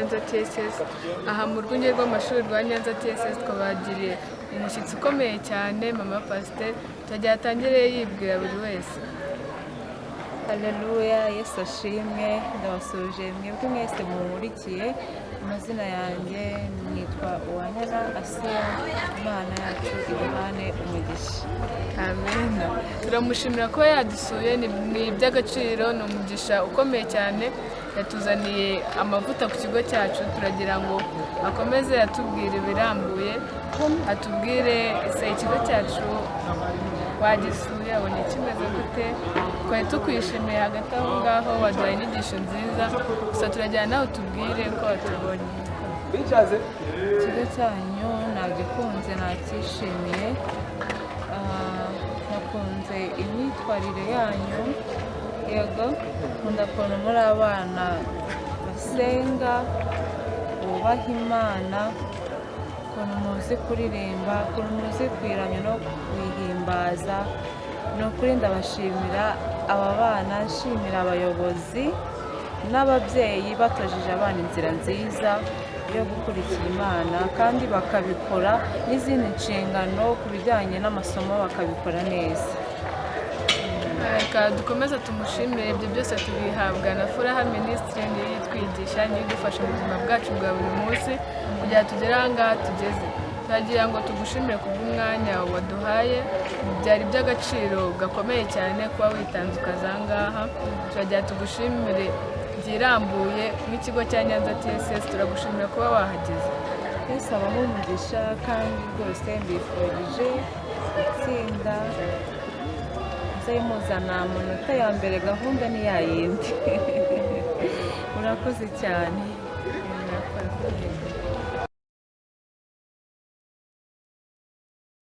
Nyanza TSS. Aha mu rwunge rw'amashuri rwa Nyanza TSS twabagiriye umushyitsi ukomeye cyane, mama pasiteri. Turagira atangire yibwira buri wese. Haleluya, Yesu ashimwe. Ndabasuhuje mwebwe mwese mumurikiye. Amazina yanjye nitwa Uwanyana Asiya. Imana yacu iduhane umugisha. Amen. Turamushimira kuba yadusuye, ni iby'agaciro, ni umugisha ukomeye cyane. Yatuzaniye amavuta ku kigo cyacu. Turagira ngo akomeze atubwire ibirambuye, atubwire ese ikigo cyacu wagisuye abonye kimeze gute? Twari tukwishimiye. Hagati aho ngaho waduhaye inyigisho nziza, gusa turagira nawe utubwire ko watubonye. Ikigo cyanyu nagikunze, nacyishimiye. Nakunze imyitwarire yanyu. Yego, nkunda ukuntu muri abana basenga, bubaha Imana, ukuntu muzi kuririmba, ukuntu muzi kuyiramya no kuyihimbaza. Ni ukuri ndabashimira aba bana, nshimira abayobozi n'ababyeyi batojeje abana inzira nziza yo gukurikira Imana, kandi bakabikora n'izindi nshingano ku bijyanye n'amasomo bakabikora neza. Reka dukomeze tumushimire. Ibyo byose tubihabwa na Furaha Ministry, niyo itwigisha, niyo idufasha mu buzima bwacu bwa buri munsi kugira tugere aha ngaha tugeze. Turagira ngo tugushimire kubw'umwanya waduhaye. Byari iby'agaciro gakomeye cyane kuba witanze ukaza aha ngaha. Turagira tugushimire byirambuye nk'ikigo cya Nyanza TSS. Turagushimira kuba wahageze. Yesu abahe umugisha, kandi rwose mbifurije gutsinda. Muze muzana amanota ya mbere, gahunda ni ya yindi. Murakoze cyane.